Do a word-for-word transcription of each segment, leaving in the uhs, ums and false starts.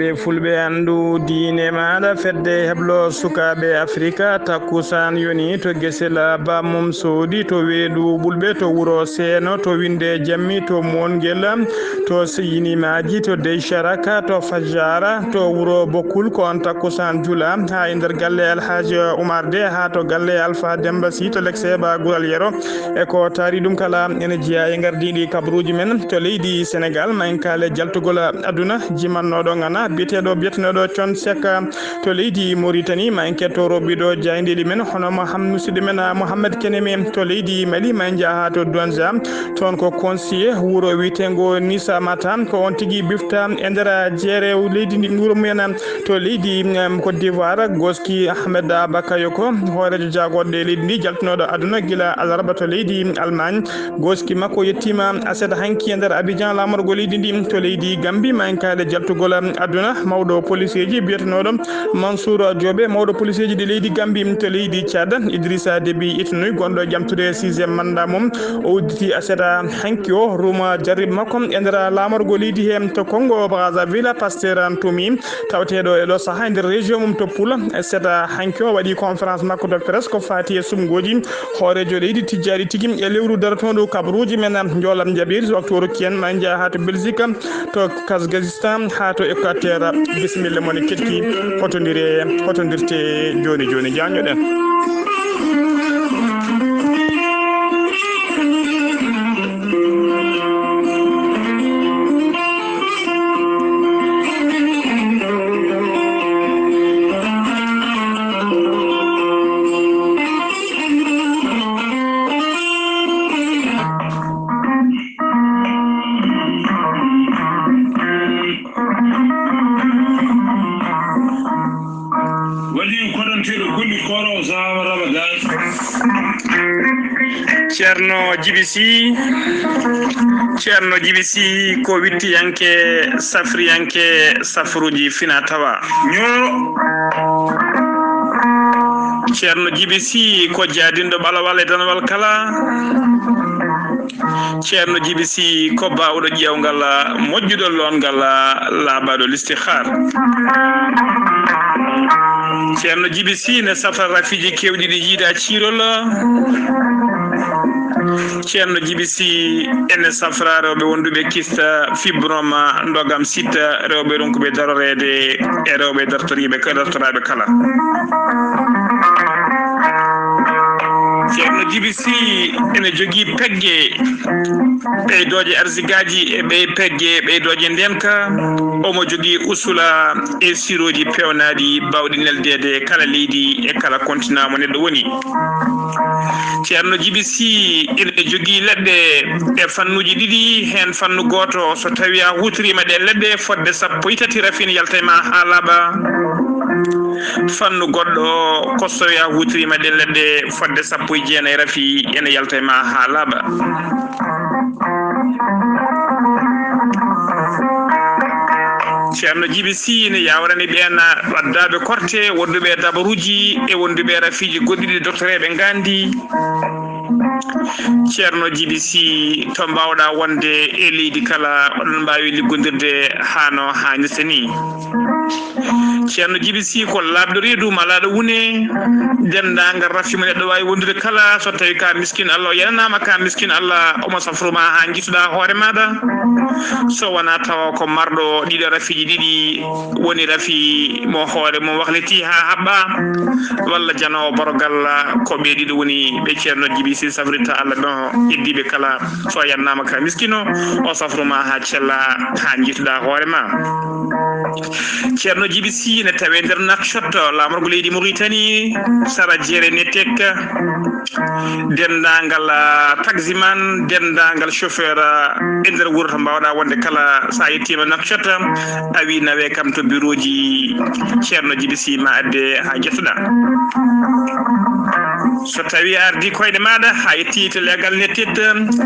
E fulɓe anndu diine maaɗa, fedde heblo sukaaɓe Afrika, takkusaan yoni to Gesel Ba Mum Soodi, to Weedu Ɓulɓe, to wuro Seeno, to Winnde Jammi, to Moongel, to Seyini Maaji, to Dey Caraka, to Fajjaara, to wuro Bokkul, ko on takkusaan jula, haa e nder galle Alhaaji Umar De, haa to galle Alfa Demba Si, to Lekseeba Gural Yero, e ko taari ɗum kala, ene jeyaa e ngardiiɗi kabaruuji men to leydi Senegaal, ma en kaale jaltugol aduna, jimannooɗo ŋana, biyeteeɗo, biyetenooɗo Con Sek to leydi Moritani, ma en ketto roɓɓiɗo jaayndeeli men, hono Moham-, musidɗo men, ah, Mohamed Keneme to leydi Mali, ma en njaha to Douentza, toon ko conseiller wuro wiyeteengo Nisa Mata, ko on tigi bifta e nder jeere leydi ndi, wuro mumen to leydi, em, Côte d'Ivoire, Goski Ahmed Bakayoko, hooreejo jaagorɗe leydi ndi, jaltunooɗo aduna gila alarba to leydi Allemagne. Goski makko yettiima aset hanki e nder Abidjan, laamorgo leydi ndi to leydi Gambie. Ma en kaale jaltugol aduna, mawɗo poliseeji biyetenooɗo Mansour Jobe, mawɗo poliseeji ɗi leydi Gambie to leydi Tchad. Idrissa Déby Itnoe, gonɗo ƴamtude sixième mandat mum, o udditi aset hanki o ruuma jarribe makko e nder laamorgo leydi he to Congo Brazzaville, Pasteur Antoumi, taweteeɗo e ɗo sahaa e nder région mum to Pool, seeɗa hanki o waɗi conférence makko de presse ko faati e suɓngooji hooreejo leydi tijjaaɗi tigi e lewru darotoondu kabaruuji men. Njoolam jaɓiiɗi, so waktu o rokki en, ma en njaha haa to Belgique, to Kazakhstan, haa to Équateur. Bisimilla mon e keɗki, hotondire, hotondirte jooni jooni, jaañoɗen. Waɗi koɗanteeɗo golli kooro o sahaaba Ramadan. Ceerno Jibi Sy, Ceerno Jibi Sy ko wittiyanke, safriyanke, safruuji fina tawa. Ñooro. Ceerno Jibi Sy ko jaadinɗo ɓalawal e danawal kala. Ceerno Jibi Sy ko baawɗo ƴeewngal, moƴƴuɗo loongal, laabaɗo listihar. Ceerno Jibi Sy ne safra rafiiji keewɗi ɗi jiida ciirol. Ceerno Jibi Sy ene safra rewɓe wonduɓe kista, fibrome, ndogam, sitta, rewɓe ronkuɓe daroreede e rewɓe dartoriiɓe, dartoraaɓe kala. Ceerno Jibi Sy ene jogii pegge ɓeydooje arsigaaji e ɓey pegge ɓeydooje ndeenka. Omo jogii usula e sirooji peewnaaɗi baawɗi neldeede kala leydi e kala kontinaa mo neɗɗo woni. Ceerno Jibi Sy ene jogii leɗɗe e fannuuji ɗiɗi, heen fannu gooto, so tawii a huutoriima ɗeen leɗɗe fodde sappo e tati, rafi ene yalta e ma haa laaɓa. Fannu goɗɗo ko so a huutoriima ɗeen leɗɗe fodde sappo e jeenayi, rafi ene yalta e ma haa laaɓa. Ceerno Jibi Sy ne yaawrani ɓeen waddaaɓe korte, wonduɓe e dabaruuji e wonduɓe e rafiiji goɗɗi ɗi doktoreeɓe ngaandi. Ceerno Jibi Sy, to mbaawɗaa wonde e leydi kala, oɗon mbaawi liggondirde haa no haanirta ni. Ceerno Jibi Sy ko laaɓɗo reedu, malaaɗo wune. Denndaangal rafi mo neɗɗo waawi wondude kala, so tawii ka miskin Allah, o yananaama ka miskin Allah, omo safru ma haa njiituɗaa hoore maaɗa. So wonaa tawa ko marɗo ɗiɗo rafiiji ɗiɗi, woni rafi mo hoore mum wakliti haa haɓɓa, walla janoowo borogal, ko ɓe ɗiɗo woni ɓe Ceerno Jibi Sy safrirta Allah ɗo, heddiiɓe kala, so a yannaama ka miskino, o safru ma haa cella, haa njiituɗaa hoore ma. Ceerno Jibi Sy ne tawe nder Nouakchott, laamorgo leydi Mauritanie, sara jeere Netek. Denndaangal, ah, taximan, denndaangal chauffeur, ah, e nder wuro to mbaawɗaa wonde kala, so a yettiima Nouakchott, a wi nawe kam to birooji Ceerno Jibi Sy, ma adde haa njettoɗaa. So tawii a ardii koyɗe maaɗa, a yettii to leegal Netit,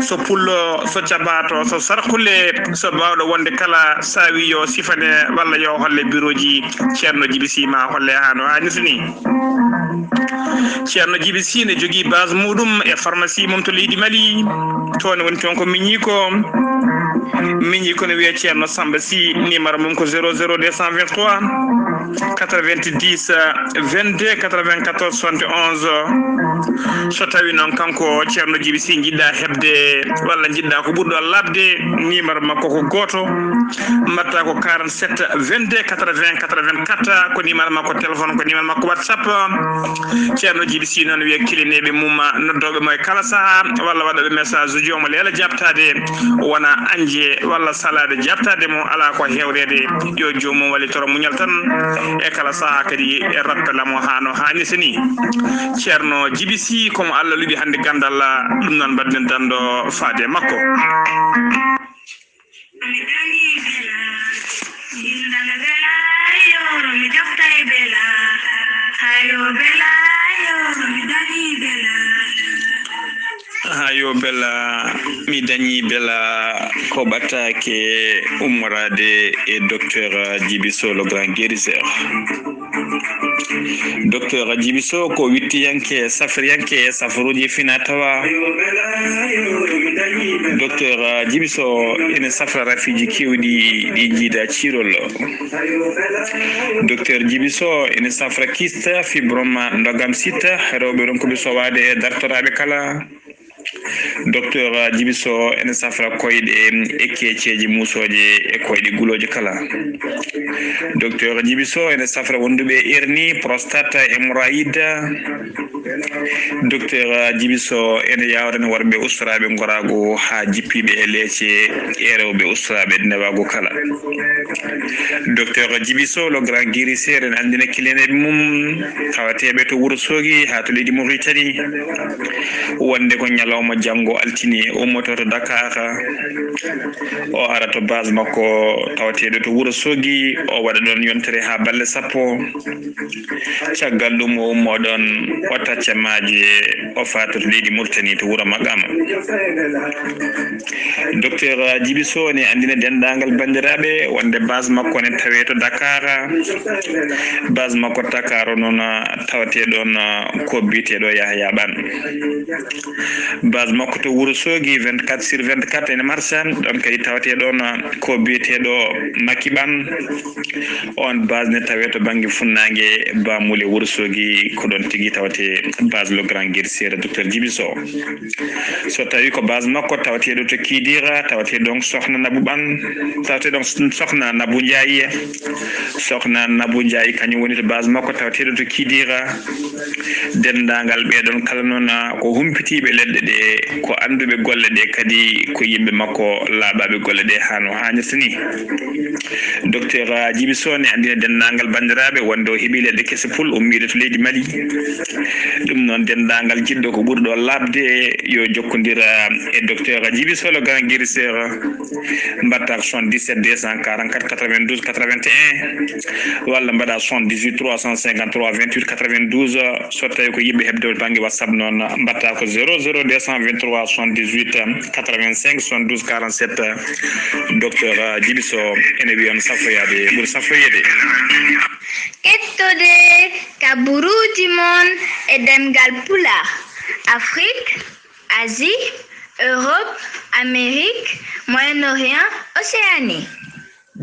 so Pullo, so Cabato, so Sarkule, so baawɗo wonde kala, so a wi yo sifane walla yo holle birooji Ceerno Jibi Sy, ma holle haa no haanirta ni. Ceerno Jibi Sy ne jogii base muuɗum e pharmacie mum to leydi Mali. Toon woni toon ko miñi ko. Min yi kono wiya Ceerno Samba Sy, numéro mum ko zéro zéro deux cent vingt-trois quatre-vingt-dix vingt-deux quatre-vingt-quatorze soixante et onze. So tawi noon kanko Ceerno Jibi Sy njiɗɗa heɓde walla njiɗɗa ko ɓurɗo laabde, numéro makko ko gooto, mbaɗta ko quarante-sept vingt-deux quatre-vingts quatre-vingt-quatre, ko numéro makko téléphone, ko numéro makko WhatsApp. Ceerno Jibi Sy noon wiya kilineeɓe mum, noddooɓe mo e kala sahaa, walla waɗooɓe message uji, omo leela jaabtaade, wona añde walla salaade jaabtaade mo, alaa ko heewreede. Yo joomum wallitoro muñal tan, e kala sahaa kadi e rappela mo haa no haanirta ni. Ceerno Jibi Sy, ko mo Allah luɓi hannde ganndal, ɗum noon mbaɗden danndo faade e makko. Haa yo bela, mi dañi bela, ko ɓattaake ummoraade e docteur Djiby Sow, le grand guérisseur. Docteur Djiby Sow ko wittiyanke, safriyanke e safruuji fina tawa. Docteur Djiby Sow ene safra rafiiji keewɗi ɗi jiida ciirol. Docteur Djiby Sow ene safra kyste, fibrome, ndogam site, rewɓe ronkuɓe sowaade e dartoraaɓe kala. Docteur Djiby Sow ene safra koyɗe e keeceeji muusooje e koyɗe gulooje kala. Docteur Djiby Sow ene safra wonduɓe e hernie, prostate, hémorroïde. Docteur Djiby Sow ene yawrani worɓe ustoraaɓe ngoraagu haa jippiiɓe e leece e rewɓe ustoraaɓe newaagu kala. Docteur Djiby Sow, le grand guérisseur, ene anndina kilineeɓe mum tawateeɓe to Wuro Soogi haa to leydi Mauritanie, wonde ko ñalawma janngo altine ummoto to Dakar, o ara to base makko tawateeɗo to Wuro Soogi, o waɗa ɗoon yontere haa balɗe sappo. Caggal ɗum o ummoo ɗoon, o tacca maaje, o faata to leydi Mauritanie to wuro Maqama. Docteur Djiby Sow ne anndina denndaangal banndiraaɓe wonde base makko ne tawee to Dakar. Base makko Dakar o noon tawatee ɗoon ko biyeteeɗo Yahya Ɓan. Base makko to Wuro Soogi, vingt-quatre sur vingt-quatre ene marcha, ɗoon kadi tawatee ɗoon ko biyeteeɗo Maki Ɓan. On base ne tawee to bannge funnaange, Bamule, Wuro Soogi, ko ɗoon tigi tawatee base le grand guérisseur, docteur Djiby Sow. So tawi ko base makko tawateeɗo to Kidira, tawatee ɗoon sohna Nabou Ɓan, tawatee ɗoon sohna Nabou Ndiaye. Sohna Nabou Ndiaye kañum woni to base makko tawateeɗo to Kidira. Denndaangal ɓee ɗoon kala noon, ah, ko humpitiiɓe leɗɗe ɗe, ko annduɓe golle ɗe, kadi ko yimɓe makko laaɓaaɓe golle ɗe haa no haanirta ni. Docteur Djiby Sow ne anndina denndaangal banndiraaɓe wonde o heɓii leɗɗe kese pul ummiiɗe to leydi Mali. Ɗum noon, denndaangal jiɗɗo ko ɓurɗo laaɓde yo jokkondir e docteur Djiby Sow, le grand guérisseur, mbaɗta ko soixante-dix-sept deux cent quarante-quatre quatre-vingt-douze quatre-vingt-un, walla mbaɗa soixante-dix-huit trois cent cinquante-trois vingt-huit quatre-vingt-douze. So tawi ko yiɗɓe heɓde bannge WhatsApp noon, mbaɗta ko zéro zéro deux cent vingt-trois soixante-dix-huit quatre-vingt-cinq soixante-douze quarante-sept. Docteur Djiby Sow ene wiya on safroyaade ɓuri safroyeede. Kettode kabaruuji mon e ɗemngal Pulaar, Afrique, Asie, Europe, Amérique, Moyen-Orient, Océanie.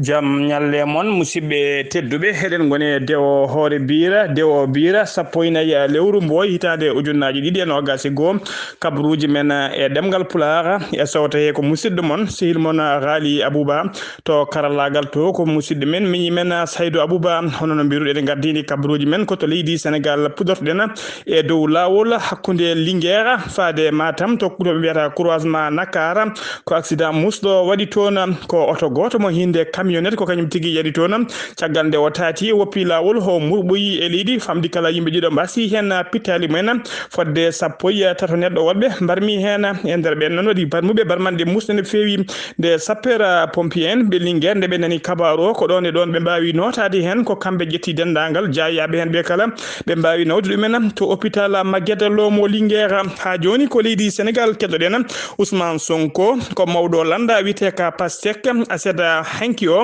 Jam ñalle mon, musidɓe tedduɓe. Eɗen ngoni e dewo hoore biira, dewo biira sappo e nayi lewru Mboy, hitaande ujunnaaji ɗiɗi e noogaas e goo. Kabaruuji men e ɗemngal Pulaar, e sawto he ko musidɗo mon, sehil mon Raali Abuba. To karallaagal to ko musidɗo men, miñi men Saydu Abuba. Hono no mbiruɗen, gardini kabaruuji men ko to leydi Senegaal, puɗɗortoɗen e dow laawol hakkunde Linguère faade Matam, to ko ɓe mbiyata croisement Nakar. Ko accident musɗo waɗi toon, ko oto gooto mo hinnde camionnette, ko kañum tigi yaɗi toon. Caggal nde o taati, woppi laawol, o murɓoyi e leydi, famɗi kala yimɓe ɗiɗo mbasi heen pittaali mumen. Fodde sappo e tato neɗɗo woɗɓe mbarmi heen. E nder ɓeen noon, waɗi barmuɓe barmanɗe musɗe no feewi. Nde sapeur pompier en ɓe Linguère, nde ɓe nani kabaaru o, ko ɗoon e ɗoon ɓe mbaawi nootaade heen. Ko kamɓe ƴetti denndaangal jaayaaɓe heen ɓe kala, ɓe mbaawi nawde ɗumen to hôpital Magatte Lô mo Linguère. Haa jooni ko leydi Senegaal. Keɗoɗen Ousmane Sonko, ko mawɗo lannda wiyetee ka Pastef, aset hanki o.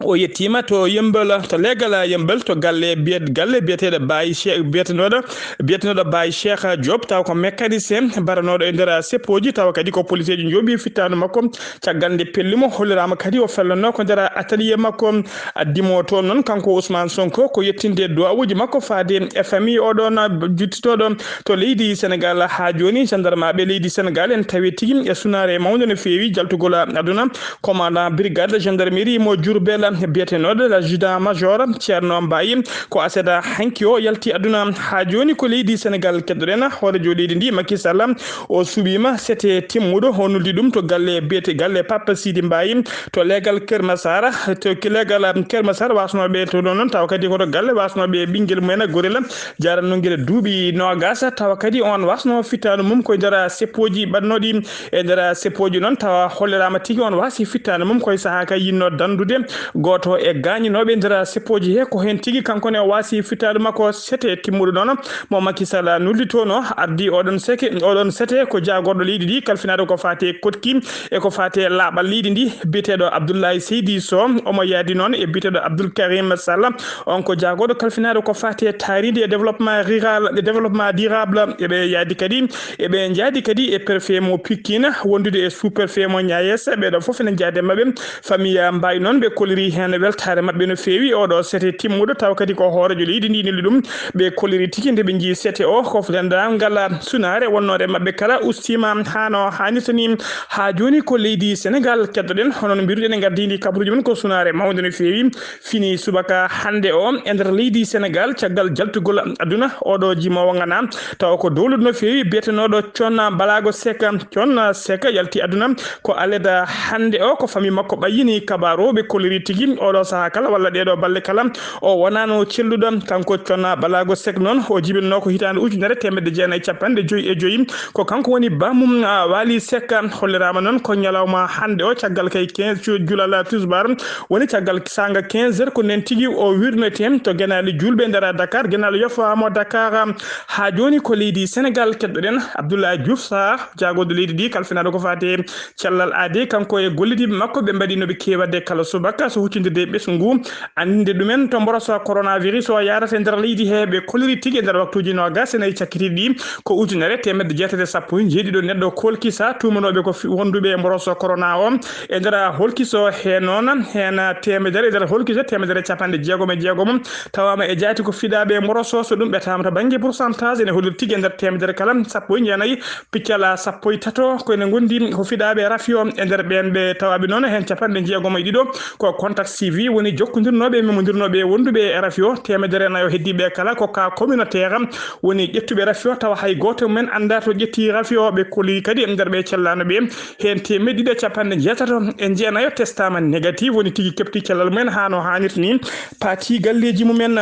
O yettiima to Yembel, to leegal Yembel, to galle biyet-, galle biyeteeɗo Baye Che-, biyetenooɗo, biyetenooɗo Baye Cheikh Diop, taw ko mécanicien, mbaranooɗo e nder seppooji, tawa kadi ko poliseeji njooɓi fittaandu makko. Caggal nde pelli mo, holliraama kadi o fellanno ko nder atelier makko. Addi mo toon noon, kanko Ousmane Sonko, ko yettinde duwawuuji makko faade e famille oɗon juttitooɗo to leydi Sénégal. Haa jooni, gendarmeɓe leydi Sénégal en tawi tigi e sunaare mawnde no feewi jaltugol aduna. Commandant brigade gendarmerie mo Diourbel, biyetenooɗo l'adjudant major Thierno Mbaye, ko aset hanki o yalti aduna. Haa jooni ko leydi Sénégal keddoɗen. Hooreejo leydi ndi, Macky Sall, o suɓiima sete timmuɗo, o nuldi ɗum to galle biyete galle Papa Sidi Mbaye to leegal Keur Massar, to ki leegal Keur Massar wasnooɓe to ɗon noon, tawa kadi ko to galle wasnooɓe ɓinngel mumen gorel. Jarannoo ngel duuɓi noogas, tawa kadi on wasno fittaandu mum koye nder seppooji ɓadnooɗi. E nder seppooji noon, tawa holliraama tigi on wasi fittaandu mum koye sahaa ka yinno dandude gooto e gaañinooɓe nder seppooji he. Ko heen tigi kanko ne o wasi fittaandu makko sete timmuɗo noon mo Macky Sall nullitoono. Ardi oɗon seke, oɗon sete ko jaagorɗo leydi ndi kalfinaade ko faati e koɗki e ko faati e laaɓal leydi ndi, biyeteeɗo Abdoulaye Seydi Sow. Omo yaadi noon e biyeteeɗo Abdoul Karim Sall, on ko jaagorɗo kalfinaade ko faati e taariindi e développement rural, e développement durable. Eɓe yaadi kadi, eɓe njaadi kadi e préfet mo Pikine, wondude e sous-préfet mo Niayes. Ɓeɗo fof ene njaadi e maɓɓe. Famille Mbaye noon, ɓe kolliri heen weltaare maɓɓe no feewi oɗo sete timmuɗo, tawa kadi ko hooreejo leydi ndi neli ɗum. Ɓe kolliri tigi nde ɓe njii sete o, ko denndaangal sunaare wonnoore maɓɓe kala ustiima haa no haanirta ni. Haa jooni ko leydi Sénégal keddoɗen, hono no mbiruɗen e ngardiindi kabaruuji men, ko sunaare mawnde no feewi fini subaka hannde o e nder leydi Sénégal, caggal jaltugol aduna. Oɗo jimoowo ngana, tawa ko dowluɗo no feewi, biyetenooɗo Conna Balago Seck. Conna Seck yalti aduna ko aleda hannde o, ko famille makko ɓayyini kabaaru o. Ɓe kolliri tigi oɗo sahaa kala walla ɗeɗo balɗe kala, o wonano celluɗo. Kanko Conna Balago Seck noon, o jibinno ko hitaande ujunere teemedde jeenayi e capanɗe joyi e joyi. Ko kanko woni bammum, a, Waly Seck. Holliraama noon ko ñalawma hannde o, caggal kay quinze ju-, julal tusbar, woni caggal saanga quinze heures, ko nden tigi o wirnete to genaali juulɓe nder Dakar, genaali yofa mo Dakar. Haa jooni ko leydi Sénégal keddoɗen. Abdoulaye Diouf Sarr, jaagorɗo leydi ndi, kalfinaaɗo ko faati e cellal aade, kanko e gollidiiɓe makko, ɓe mbaɗi no ɓe keewi waɗde kala subaka, so huccindirde e ɓesngu, anndinde ɗumen to mboroso coronavirus o yaarata e nder leydi he. Ɓe kolliri tigi e nder waktuuji noogas e nayi cakkitiiɗi ɗi, ko ujunere teemedde jeetati e sappo e jeeɗiɗo neɗɗo kolkisa, tuumanooɓe ko fi-, wonduɓe e mboroso corona o. E nder holkiso he noon, heen teemedere, e nder holkiso teemedere capanɗe jeegom e jeegom tawaama e jaati ko fiɗaaɓe e mboroso, so ɗum ɓetaama to bannge pourcentage, ene holliri tigi e nder teemedere kala sappo e jeenayi piccal sappo e tato ko ene ngondi ko fiɗaaɓe rafi o. E nder ɓeen ɓe tawaaɓe noon, heen capanɗe jeegom e ɗiɗo ko contact suivi, woni jokkondirnooɓe e memondirnooɓe e wonduɓe e rafi o. Teemedere e nayo heddiiɓe kala ko cas communautaire, woni ƴettuɓe rafi o, tawa hay gooto e mumen anndaa to ƴetti rafi o. Ɓe kolli kadi e nder ɓe cellaano ɓe, heen teemedde ɗiɗi e capanɗe jeetato e jeenayo testaama négatif, woni tigi keɓti cellal mumen haa no haanirta ni, paati galleeji mumen.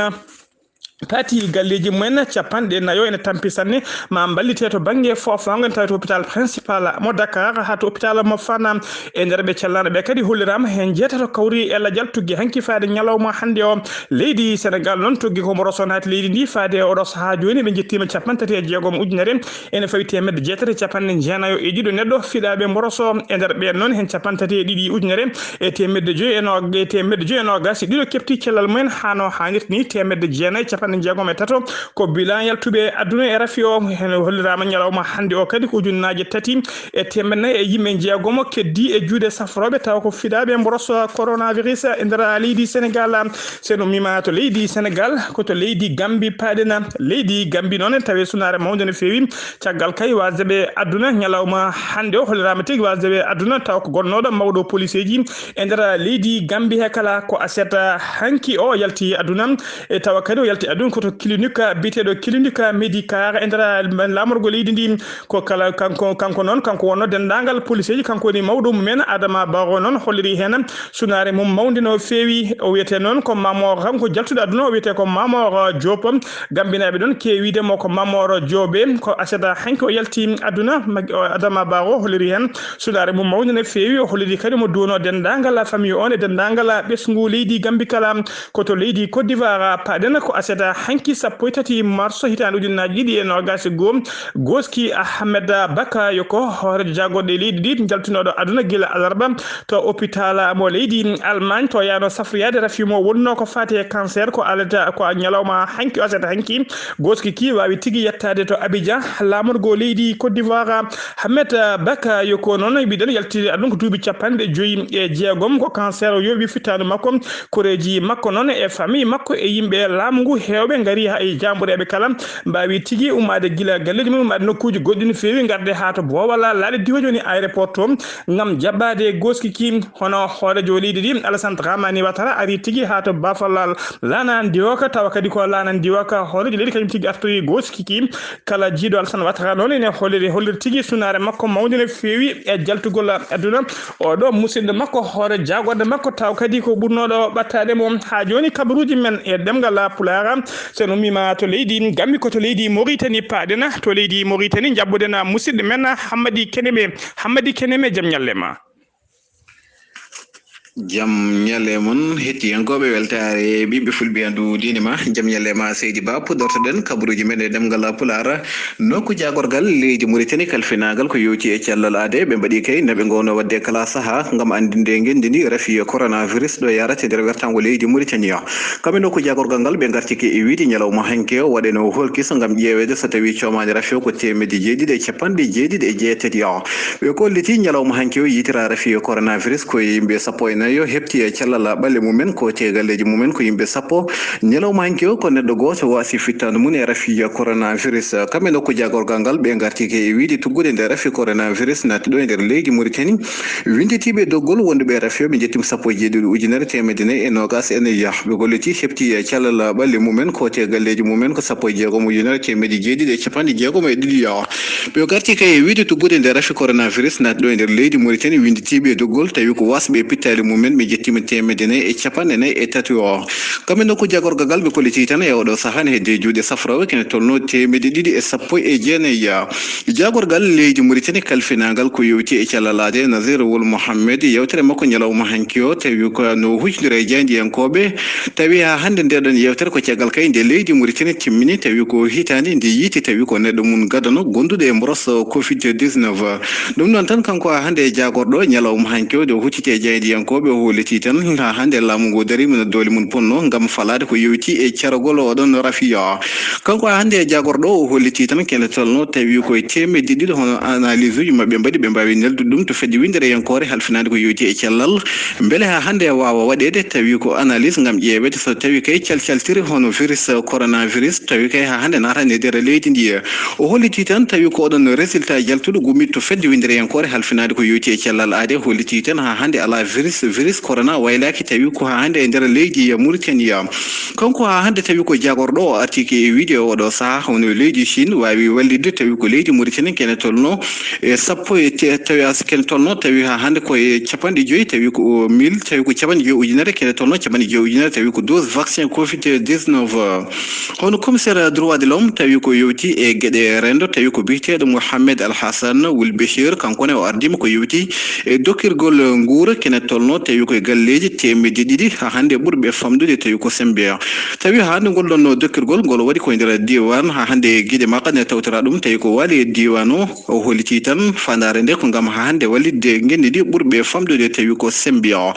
Paati galleeji mumen capanɗe nayo ene tampi sanne, ma mballite to bannge foofaango, ene tawi to hôpital principal mo Dakar, haa to hôpital mo Fann. E nder ɓe cellaaɗo ɓe kadi holliraama heen jeetato kawri e lajal tuggi hanki faade ñalawma hannde o. Leydi Sénégal noon tuggi ko mboroso naati leydi ndi faade e oɗo sahaa jooni, ɓe njettiima capanɗe tati e jeegom ujunere, ene fawi teemedde jeetati e capanɗe jeenayo e ɗiɗo neɗɗo fiɗaaɓe mboroso. E nder ɓeen noon, heen capanɗe tati e ɗiɗi ujunere e teemedde joyi e no-, e teemedde joyi e noogas e ɗiɗo keɓti cellal mumen haa no haanirta ni, teemedde jeenayi e capanɗe jeegom e tato ko bilan yaltuɓe aduna e rafi o. Heen holliraama ñalawma hannde o kadi ko ujunnaaje tati e teemedde nayi e yimɓe jeegomo keddi e juuɗe safrooɓe, tawa ko fiɗaaɓe mboros coronavirus e nder leydi Sénégal. So en ummiima to leydi Sénégal, ko to leydi Gambi paaɗen. Leydi Gambi noon, en tawi sunaare mawnde no feewi. Caggal kay wasde ɓe aduna ñalawma hannde o, holliraama tigi wasde ɓe aduna, tawa ko gonnooɗo mawɗo poliseeji e nder leydi Gambi he kala ko aset hanki o yalti aduna. E tawa kadi o yalti aduna ko to clinique, biyeteeɗo clinique médical e nder laamorgo leydi ndi. Ko kala kanko, kanko noon, kanko wonno denndaangal poliseeji, kanko woni mawɗo mumen. Adama Barrow noon holliri heen sunaare mum mawnde no feewi. O wiyetee noon ko Mamor, kanko jaltuɗo aduna, o wiyetee ko Mamor Diop. Gambinaaɓe ɗon keewi wiide mo ko Mamor Diop. Ko aset hanki o yalti aduna. Mag-, o, Adama Barrow holliri heen sunaare mum mawnde no feewi. O holliri kadi mo duwono denndaangal famille on e denndaangal ɓesngu leydi Gambi kala. Ko to leydi Côte d'Ivoire paaɗen, ko aset hanki sappo e tati marso hitaande ujunnaji ɗiɗi e noogas e goo. Gooski Ahmed Bakayoko, hooreejo jaagorɗe leydi ndi, jaltunooɗo aduna gila alarba to hôpital mo leydi Allemagne, to yaano safroyaade rafi mo wonnoo ko faati e cancer, ko alata ko ñalawma hanki, o asata hanki. Gooski ki waawi tigi yettaade to Abidjan, laamorgo leydi Côte d'Ivoire. Ahmed Bakayoko noon, mbiɗen yaltiri aduna ko duuɓi capanɗe joyi e jeegom, ko cancer o yooɓi fittaandu makko. Koreeji makko noon e famille makko e yimɓe laamu ngu heewɓe ngari ha e jaambureeɓe kala mbaawi tigi ummaade gila galleeji mum, ummaade nokkuuji goɗɗi no feewi, ngarde haa to Boowal, laaɗe diwooji woni aéroport to, ngam jaɓɓaade gooski ki. Hono hooreejo leydi ndi, Alassane Dramane Ouattara, ari tigi haa to Bafal, laana Ndiwoka, tawa kadi ko laana Ndiwoka hooreejo leydi kañum tigi artoyi gooski ki. Kala jiiɗo Alassane Ouattara noon ene holliri, holliri tigi sunaare makko mawnde no feewi e jaltugol aduna. Oɗo musidɗo makko, hoore jaagorɗe makko, taw kadi ko ɓurnooɗo ɓattaade mo. Haa jooni, kabaruuji men e ɗemngal Pulaar, so en ummiima to leydi Gambi, ko to leydi Moritani paaɗen, to leydi Moritani njaɓɓuɗen musidɗo men Hammadi Keneme. Hammadi Keneme, jam ñalle ma. Jam ñalle mon, hettiyankooɓe, weltaare ɓiɓɓe fulɓe, andu diine ma. Jam ñalle ma, Seydi Ba. Puɗɗortoɗen kabaruuji men e ɗemngal Pulaar. Nokku jaagorgal leydi Mauritanie kalfinaagal ko yowti e cellal aade, ɓe mbaɗi kay no ɓe ngoono waɗde kala saha ngam anndinde ngenndi ndi rafi coronavirus ɗo yarata e nder wertaango leydi Mauritanie. Kamɓe nokku jaagorgal ngal ɓe ngartike e wiide ñalawma hanki o waɗeno holkiso ngam ƴeeweede so tawi coomaani rafi o ko teemedde jeeɗiɗi e capanɗe jeeɗiɗi e jeetati o. Ɓe kolliti ñalawma hanki o yitira rafi coronavirus ko e yimɓe sappo e nayo heɓti e cellal ɓalli mumen ko te galleeji mumen ko yimɓe sappo. Ñalawma hanki o ko neɗɗo gooto waasi fittaandu mum e rafi coronavirus. Kamɓe nokku jaagorgal ngal ɓe ngarti ke e wiide tuggude nde rafi coronavirus naati ɗo e nder leydi Mauritanie. Winnditiiɓe doggol wonduɓe e rafi o ɓe njettima sappo e jeeɗiɗi ujunere teemedde nayi e noogas e nayi. Ɓe golliti heɓti e cellal ɓalli mumen ko te galleeji mumen ko sappo e jeegom ujunere teemedde jeeɗiɗi e capanɗe jeegom e ɗiɗi. Ɓe garti kay e wiide tuggude nde rafi coronavirus naati ɗo e nder leydi Mauritanie, winnditiiɓe e doggol tawi ko wasɓe e pittaali mumen ɓe njettima teemedde nayi e capanɗe nayi e tati o. Kamɓe nokku jaagorgal ngal ɓe kolliti tan e oɗo saha ne hedde juuɗe safrooɓe kene tolno teemedde ɗiɗi e sappo e jeenayi. Jaagorgal leydi Mauritanie kalfinaagal ko yowti e cellal aade, Nazir Wul Mohammed, yewtere makko ñalawma hanki o tawi ko no huccondira e jaayndiyankooɓe. Tawi haa hannde nde ɗon yewtere ko caggal kay nde leydi Mauritanie timmini, tawi ko hitaande nde yiiti, tawi ko neɗɗo mum gadano gonduɗo e mboros covid dix-neuf. Ɗum noon tan, kanko haa hannde e jaagorɗo ñalawma hanki o, nde o hucciti e jaayndiyankooɓe, o holliti tan haa hannde laamu ngu dariima no doole mum ponno ngam falaade ko yowti e caragol oɗon rafiya. Kanko haa hannde e jaagorɗo o, o holliti tan kene tolno tawi koye teemedde ɗiɗi hono analyse uji maɓɓe mbaɗi, ɓe mbaawi neldude ɗum to fedde winndereyankoore halfinaande ko yowti e cellal. Mbele haa hannde e waawa waɗeede tawi ko analyse ngam ƴeeweede so tawi kay calcaltiri hono virus coronavirus, tawi kay haa hannde naatani e nder leydi ndi. O holliti tan tawi ko oɗon résultat jaltuɗo gummiɗo to fedde winndereyankoore halfinaade ko yowti e cellal aade, holliti tan haa hannde alaa virus, virus corona waylaaki tawi ko haa hannde e nder leydi Mauritanie. Kanko haa hannde tawi ko jaagorɗo o arti ke e wiide oɗo saha hono leydi Chine waawi wallitde tawi ko leydi Mauritanie kene tolno e sappo e te-, tawi as-, kene tolno tawi haa hannde ko e capanɗe joyi, tawi ko mille, tawi ko capanɗe joyi ujunere, kene tolno capanɗe joyi ujunere, tawi ko dose vaccin covid dix-neuf. Hono commissaire droit de l'homme tawi ko yowti e geɗe renndo, tawi ko biyeteeɗo Mohamed Al Hassan Wul Bechir, kanko ne o ardiima ko yowti e dokkirgol nguura kene tolno tawi koye galleeji teemedde ɗiɗi haa hannde ɓurɓe famɗude tawi ko semmbe. Tawi haa hannde ngol ɗon dokkirgol ngol waɗi koye nder diiwaan, haa hannde e giiɗe makko ne tawtora ɗum tawi ko waali e diiwaan o. O holliti tan faandaare nde ko ngam haa hannde wallitde ngenndi ndi ɓurɓe famɗude tawi ko semmbe o.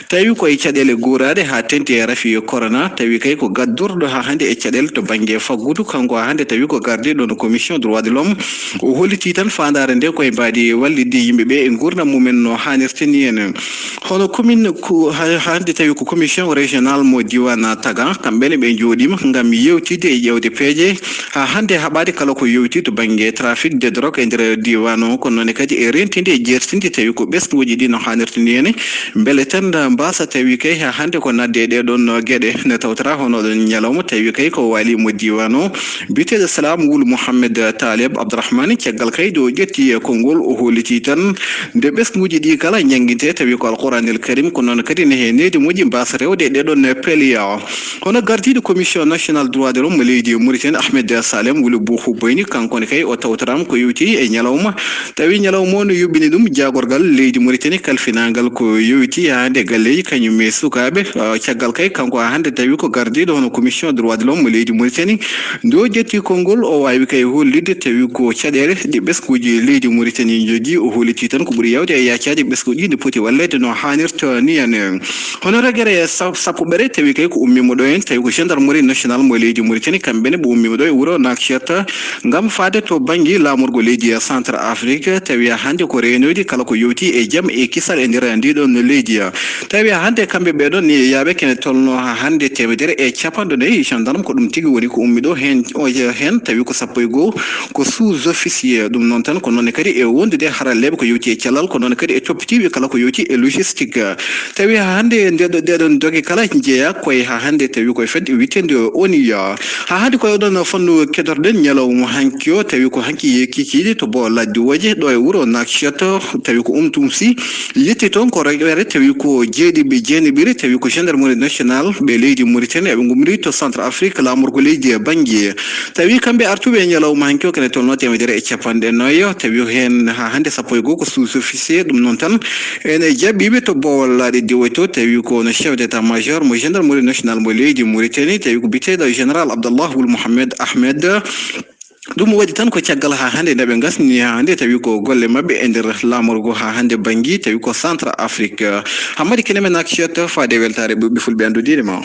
Tawi koye caɗeele guuraaɗe haa teŋti e rafi corona, tawi kay ko gaddorɗo haa hannde e caɗeele to bannge faggudu, kanko haa hannde tawi ko gardiiɗo no commission droit de l'homme. O holliti tan faandaare nde koye mbaadi wallitde yimɓe ɓe e nguurndam mumen no haanirta ni en. Hono commune ko ha-, hannde tawi ko commission régionale mo diiwaan Taga, kamɓe ne ɓe njooɗiima ngam yewtidde e ƴeewde peeje haa hannde haɓaade kala ko yowti to bannge trafic de drogue e nder diiwaan o, kono noon kadi e rentinde e jeertinde tawi ko ɓesnguuji ɗi no haanirta ni en. Mbele tan mbaasa tawi kay haa hannde ko naatde e ɗee ɗoon geɗe ne tawtara hono ɗoon ñalawma tawi kay ko waali mo diiwaan o. Biyeteeɗo Salam Wul Mohammed Taleb Abdourahmane, caggal kay nde o ƴetti e konngol, o holliti tan nde ɓesnguuji ɗi kala ñannginte tawi ko Alquraanil Karim, ko noon kadi ne he needi moƴƴi mbaasa rewde e ɗeɗon peliya. Hono gardiiɗo Commission National Droit de l'Homme mo leydi Mauritanie, Ahmed Salem Wulu Buhu Boyni, kanko ne kay o tawtoraama ko yowti e ñalawma. Tawi ñalawma o no yuɓɓini ɗum jaagorgal leydi Mauritanie kalfinaangal ko yowti haa hannde galleeji kañum e sukaaɓe. Ah, caggal kay kanko haa hannde tawi ko gardiiɗo hono Commission Droit de l'Homme mo leydi Mauritanie. Nde o ƴetti konngol, o waawi kay hollitde tawi ko caɗeele ɗe ɓesnguuji leydi Mauritanie njogii. O holliti tan ko ɓuri yawde e yaacaaji ɓesnguuji ɗi poti walleede no haanirta ni en. Hono ragere sa-, sappoɓere tawi kay ko ummiima ɗo en, tawi ko gendarmerie nationale mo leydi Mauritanie, kamɓe ne ɓe ummiima ɗo e wuro Nouakchott ngam faade to bannge laamorgo leydi Centre Afrique, tawi hannde ko reenoyde kala ko yowti e jam e kisal e nder ndiɗon leydi. Tawi hannde kamɓe ɓeɗon ni yaaɓe kene tolno haa hannde teemedere e capanɗe nayi gendarme, ko ɗum tigi woni ko ummi ɗo heen, o heen tawi ko sappo e goo ko sous-officier. Ɗum noon tan ko noon kadi e wondude haralleeɓe ko yowti e cellal, ko noon kadi e toppitiiɓe kala ko yowti e logistique. Tawi haa hannde nde ɗo, ɗeɗon doge kala jeeya koye haa hannde tawi koye fedde wiyetende O N U. Haa hannde koye oɗon fannu keɗotoɗen ñalawma hanki o, tawi ko hanki yeekikiiɗe to Boo Ladde Wooje ɗo e wuro Nouakchott, tawi ko um tumsi. Yetti toon ko rewɓe tawi ko jeeɗiɓe jeenaɓire, tawi ko gendarmerie nationale ɓe leydi Mauritanie, eɓe ngummori to Centre Afrique, laamorgo leydi e Bangui. Tawi kamɓe artuɓe e ñalawma hanki o kene tolno teemedere e capanɗe nayo, tawi heen haa hannde sappo e goo ko sous-officier. Ɗum noon tan ene jaɓɓiiɓe to Bowol Laaɗe Diwoy to, tawi ko no chef d'état-major mo gendarmerie nationale mo leydi Mauritanie, tawi ko biteeɗo général Abdallah Wul Mohamed Ahmed. Ɗum waɗi tan ko caggal haa hannde nde ɓe ngasni haa hannde, tawi ko golle maɓɓe e nder laamorgo haa hannde Bangui, tawi ko Centre Afrique. Hammadi Kene men Nouakchott, faade e weltaare ɓiɓɓe fulɓe anndude ma.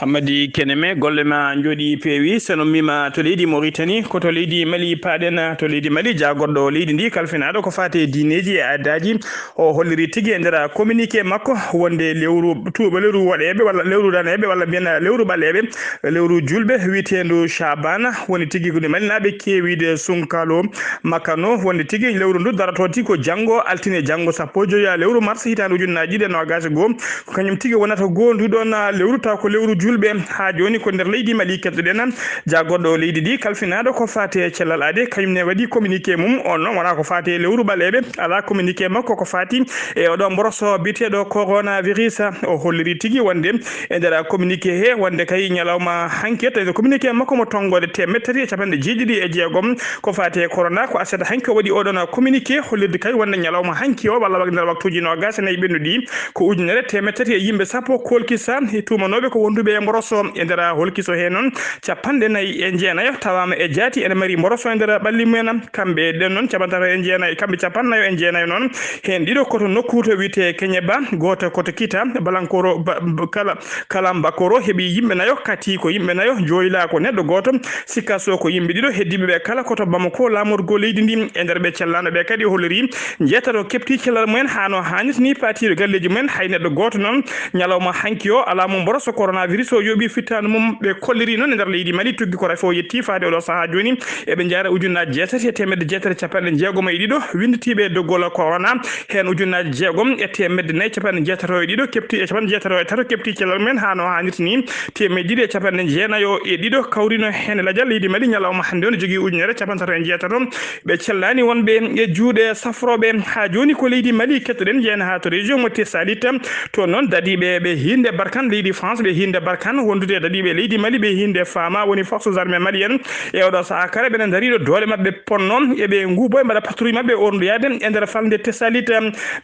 Hammadi Kene men, golle ma njooɗi peewi. So no mima to leydi Mauritanie, ko to leydi Mali paaɗen, to leydi Mali jaagorɗo leydi ndi kalfinaaɗo ko faati e diineeji e aadaaji, o holliri tigi e nder communiqué makko wonde lewru tuuba, lewru waɗeeɓe walla lewru daneeɓe walla mbiyen lewru ɓaleeɓe, lewru julɓe wiyeteendu Shaabana woni tigi ko nde Malinaaɓe keewiide sunkalo makkano wonde tigi lewru ndu daroto tigi ko janngo altine, janngo sappo e joya lewru mars hitaande ujunnaaji ɗiɗi e noogaas e goo. Ko kañum tigi wonata goonduɗon lewru taw ko lewru julɓe. Haa jooni ko nder leydi Mali keɗoɗen jaagorɗo leydi ndi kalfinaaɗo ko faati e cellal aade, kañum ne waɗi communiqué mum. On noon wonaa ko faati e lewru ɓaleeɓe, alaa communiqué makko ko faati e oɗo mboroso biyeteeɗo coronavirus. O holliri tigi wonde e nder communiqué he wonde kay ñalawma hanki, tawi communiqué makko mo tonngoode teemedde tati e capanɗe jeeɗiɗi e jeegom ko faati e corona, ko aset hanki o waɗi oɗon communiqué hollirde kay wonde ñalawma hanki o walla wak-, nder waktuuji noogaas e nayi ɓennuɗi ko ujunere teemedde tati e yimɓe sappo kolkisa e tuumanooɓe ko wonduɓe e mboroso. E nder holkiso he noon capanɗe nayi e jeenayo tawaama e jaati ene mari mboroso e nder ɓalli mumen. Kamɓe ɗen noon capanɗe tati e jeenayo, kamɓe capanɗe nayo e jeenayo noon, heen ɗiɗo ko to nokku to wiyetee Keñeba, gooto ko to Kita, Balankoro, ba-, ba-, kala, Kalambakoro heɓi yimɓe nayo, Kati ko yimɓe nayo, Joyla ko neɗɗo gooto, Sikaso ko yimɓe ɗiɗo, heddiiɓe ɓe kala ko to Bamako, laamorgo leydi ndi. E nder ɓe cellaano ɓe kadi holliri njeetato keɓti cellal mumen haa no haanirta ni, paatiiɗo galleeji mumen, hay neɗɗo gooto noon. Ñalawma hanki o alaa mo mboroso coronavirus o yooɓi fittaandu mum. Ɓe kolliri noon e nder leydi Mali tuggi ko rafi o yetti faade oɗo sahaa jooni. Eɓe njaara ujunnaaji jeetati e teemedde jeetati e capanɗe jeegom e ɗiɗo winnditiiɓe e doggol corona, heen ujunnaaji jeegom e teemedde nayi capanɗe jeetato e ɗiɗo keɓti, e capanɗe jeetato e tato keɓti cellal mumen haa no haanirta ni. Teemedde ɗiɗi e capanɗe jeenayo e ɗiɗo kawrino heen lajal leydi Mali ñalawma hannde o no jogii ujunere capanɗe tato e jeetato. Ɓe cellaani wonɓe e juuɗe safrooɓe. Haa jooni ko leydi Mali keɗoɗen, njeyen haa to région mo Tessalit. Toon noon dadiiɓe ɓe hiinde Barkan leydi France, ɓe hiinde Barkan wondude e dadiiɓe leydi Mali, ɓe hiinde Fama woni forces armées maliennes. E oɗo sahaa kala ɓe ndarii ɗo doole maɓɓe ponno, eɓe nguubo e mbaɗa patrouille maɓɓe orndoyaade e nder falnde Tessalit.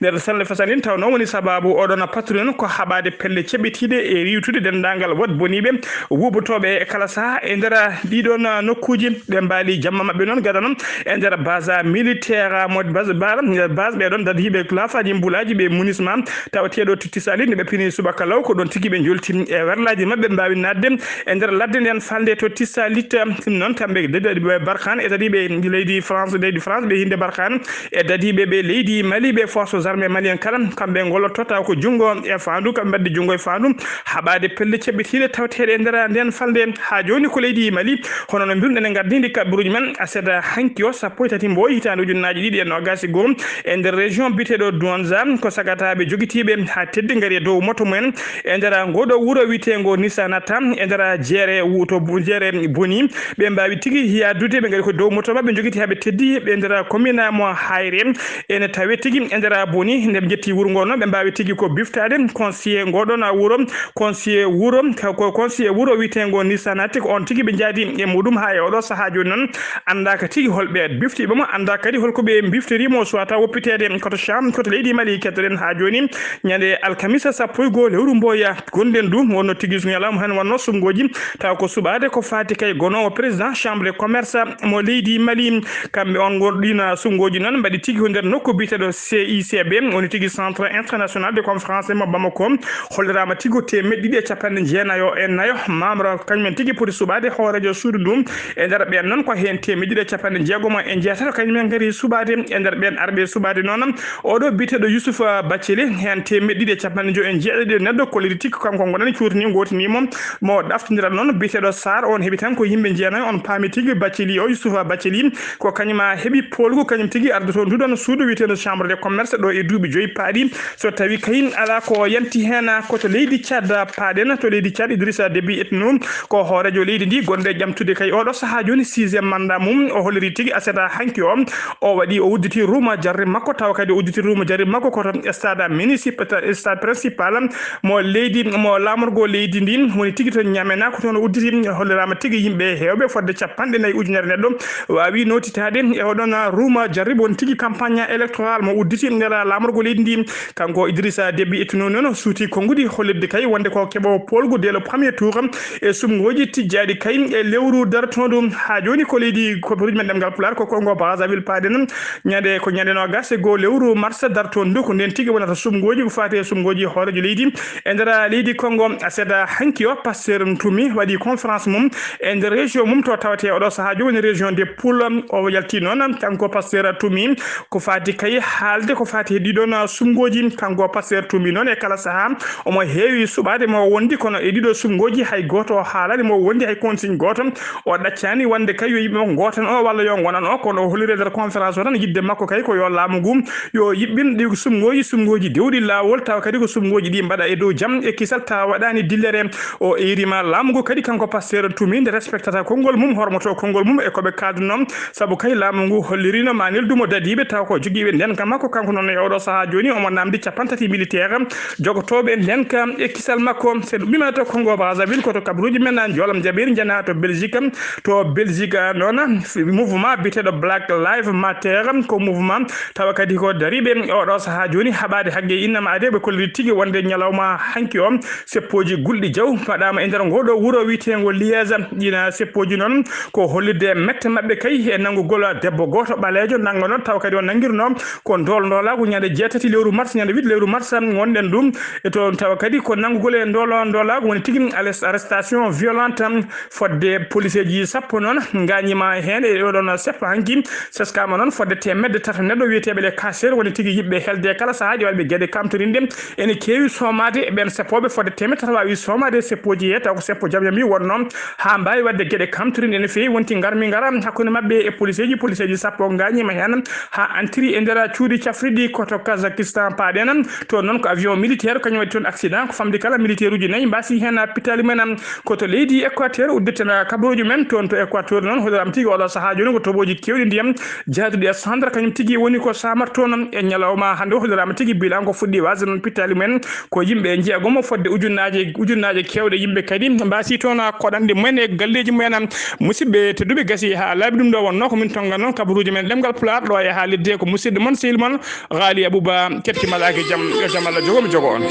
Nder falnde Tessalit tawnoo woni sabaabu oɗon patrouille noon ko haɓaade pelle ceɓɓitiiɗe e riiwtude denndaangal waɗ boniiɓe wuubotooɓe e kala sahaa e nder ɗiɗon nokkuuji. Ɓe mbaali jamma maɓɓe noon gada noon e nder base militaire mo base, base, base ɓe ɗon dadiiɓe laafaaji mbulaaji ɓe munisma tawateeɗo to Tessalit, nde ɓe pini subaka law ko ɗon tigi ɓe njolti e werlaaji maɓɓe mbaawi naatde e nder ladde nden falnde to Tessalit. Ɗum noon kamɓe dadiiɓe Barkhane e dadiiɓe leydi France, leydi France ɓe hiinde Barkhane e dadiiɓe ɓe leydi Mali ɓe forces armées maliennes kala kamɓe ngolloto taw ko junngo e faandu, kamɓe mbaddi junngo e faandu haɓaade pelle ceɓɓitiiɗe tawateeɗe e nder nden falnde. Haa jooni ko leydi Mali, hono no mbirɗen e ngardiindi kaɓɓiruuji men, aset hanki o sappo e tati mboy hitaande ujunnaaji ɗiɗi e noogaas e goo, e nder région biyeteeɗo Douentza, ko sagataaɓe jogitiiɓe haa teddi ngari e dow moto mumen e nder ngoo ɗoo wuro wiyeteengo Ko Nissanata e nder jeere wu-, to bu-, jeere boni, ɓe mbaawi tigi yahdude, ɓe ngari ko dow moto maɓɓe, njogiti haa ɓe teddi, ɓe nder commune mo Hayre. Ene tawe tigi e nder boni, nde ɓe njetti wuro ngo noon, ɓe mbaawi tigi ko biftaade conseiller ngo ɗon wuro, conseiller wuro, ko conseiller wuro wiyeteengo Nissanata, ko on tigi ɓe njaadi e muɗum haa e oɗo sahaa jooni noon. Anndaaka tigi hol ɓe biftiiɓe mo, anndaa kadi hol ko ɓe mbiftori mo, soit taw woppiteede koto Cham, koto leydi Mali, kettoɗen haa jooni. Ñande alkamisa sappo e goo lewru mboya gonɗen du, wonno tigi ñalawma heen wonno suɓngooji, taw ko suɓaade ko faati kay gonoowo président chambre de commerce mo leydi Mali. Kamɓe on ngorɗina suɓngooji noon mbaɗi tigi ko nder nokku biyeteeɗo C I C B, woni tigi Centre International de Conférence mo Bamako. Holliraama tigi ko teemeɗɗe ɗiɗi e capanɗe jeenayo e nayo membre kañumen tigi poti suɓaade hooreejo suudu ndu. E nder ɓeen noon ko heen teemeɗɗe ɗiɗi e capanɗe jeegom e jeetato kañumen ngari suɓaade. E nder ɓeen arɓe suɓaade noon, oɗo biyeteeɗo Youssouf Bathily, heen teemeɗɗe ɗiɗi e capanɗe joy e jeeɗiɗi neɗɗo kolliri tigi kanko ngonani cuutni ngootini mo, mo ɗaftindira noon biyeteeɗo Sarr, on heɓi tan ko yimɓe jeenayo, on paami tigi Bathily o, Youssouf Bathily, ko kañum a heɓi poolgu, kañum tigi ardoto nduɗon suudu wiyeteeɗo chambre de commerce ɗo e duuɓi joyi paaɗi. So tawi kay alaa ko yanti heen, ko to leydi Tchad paaɗen, to leydi Tchad Idrissa Déby Itno, ko hooreejo leydi ndi gonɗo e ƴamtude kay oɗo sahaa jooni sixième mandat mum, o holliri tigi aset hanki o, o waɗi, o udditi ruuma jarri makko, tawa kadi o udditi ruuma jarri makko ko to stade municipal, stade principal mo leydi, mo laamorgo leydi ndi, woni tigi to Ñamena, ko toon o udditi, holliraama tigi yimɓe heewɓe fodde capanɗe nayi ujunere neɗɗo waawi nootitaade e oɗon ruuma jarri, woni tigi campagne électoral mo udditi nder laamorgo leydi ndi. Kanko Idrissa Déby Itno noon suuti konnguɗi hollirde kay wonde ko keɓoowo poolgu dès le premier tour e suɓngooji tijjaaɗi kay e lewru dartoondu. Haa jooni ko leydi ko peruuji men ɗemngal Pulaar ko Congo Brazzaville paaɗen. Ñande, ko ñande noogas e goo lewru mars dartoondu, ko ndeen tigi wonata suɓngooji ko faati e suɓngooji hooreejo leydi e nder leydi Congo. Aset hanki o, Pasteur Ntumi waɗi conférence mum e nder région mum to tawetee oɗo sahaa jooni woni région de Pool. O yalti noon kanko Pasteur Ntumi ko faati kay haalde ko faati e ɗiɗon suɓngooji. Kanko Pasteur Ntumi noon e kala sahaa omo heewi suɓaade mo wondi, kono e ɗiɗo suɓngooji hay gooto o haalaani mo wondi hay consigne gooto. O ɗaccaani wonde kay yo yimɓe makko ngootan o walla yo ngonan o, kono o holliri e nder conférence o tan yiɗde makko kay ko yo laamu ngu yo yiɓɓin ɗi suɓngooji, suɓngooji dewɗi laawol, tawa kadi ko suɓngooji ɗi mbaɗa e dow jam e kisal, tawa waɗaani dillere. O eeriima laamu ngu kadi kanko Pasteur Ntumi nde respectata konngol mum, hormoto konngol mum e ko ɓe kaaldunoo, sabu kay laamu ngu holliriino ma neldu mo dadiiɓe, tawa ko jogiiɓe ndeenka makko, kanko noon e oɗo sahaa jooni omo naamndi capanɗe tati militaire jogotooɓe ndeenka e kisal makko. So ɗum ɓimato Congo Brazzaville, ko to kabaruuji men Joolam Jabeeri njanaa to Belgique. To Belgique noon, mouvement biyeteeɗo Black Lives Matter, ko mouvement tawa kadi ko dariiɓe oɗo sahaa jooni haɓaade haqqe innama adee, ɓe kolliri tigi wonde ñalawma hanki o seppooji gulɗi jaw mbaɗaama e nder ngoo ɗoo wuro wiyeteengo Liège. Ɗiin seppooji noon ko hollirde mette maɓɓe kay e nanngugol debbo gooto ɓaleejo nannga noon, tawa kadi o nanngirnoo ko ndool ndoolaagu ñande jeetati lewru mars, ñande huit lewru mars ngonɗen ɗum. E toon tawa kadi ko nanngugol e ndool ndoolaagu woni tigi arres-, arrestation violente, fodde policeeji sappo noon ngaañiima heen e oɗon seppo hanki. Seskaama noon fodde teemedde tato neɗɗo wiyeteeɓe les casseurs, woni tigi yiɗɓe helde kala sahaa ƴeewal ɓe geɗe kamtorinɗe. Ene keewi soomaade e ɓeen seppooɓe fodde teemedde tato waawi soomaade seppooji he, taw ko seppo jam yami wonnoo, haa mbaawi waɗde geɗe kamtorinɗe no feewi. Wonti ngarmi ngara hakkunde maɓɓe e policeeji, policeeji sappo ngaañiima heen haa antiri e nder cuuɗi cafriɗi ko to Kazakhstan paaɗen. Toon noon ko avion militaire kañum waɗi toon accident, ko famɗi kala militaire uji nayi mbaasi heen pittaali mumen. Ko to leydi Équateur udditena kabaruuji men toon to Équateur noon, holliraama tigi oɗo sahaa jooni ko tobooji keewɗi ndiyam jaaduɗi e cendre kañum tigi woni ko saamata toon e ñalawma hannde o. Holliraama tigi bilan ko fuɗɗi waasde noon pittaali mumen ko yimɓe jeegomo fodde ujunnaaje, ujunnaaje keewɗe yimɓe kadi mbaasi toon koɗanɗe mumen e galleeji mumen. Musidɓe tedduɓe, gasi haa laaɓi, ɗum ɗo wonnoo ko min tonnga noon kabaruuji men ɗemngal Pulaar ɗo e haalirde ko musidɗo mon sehil mon Ghali Abouba, keɗki malaaki jam, yo jam Allah jogo mi jogo on.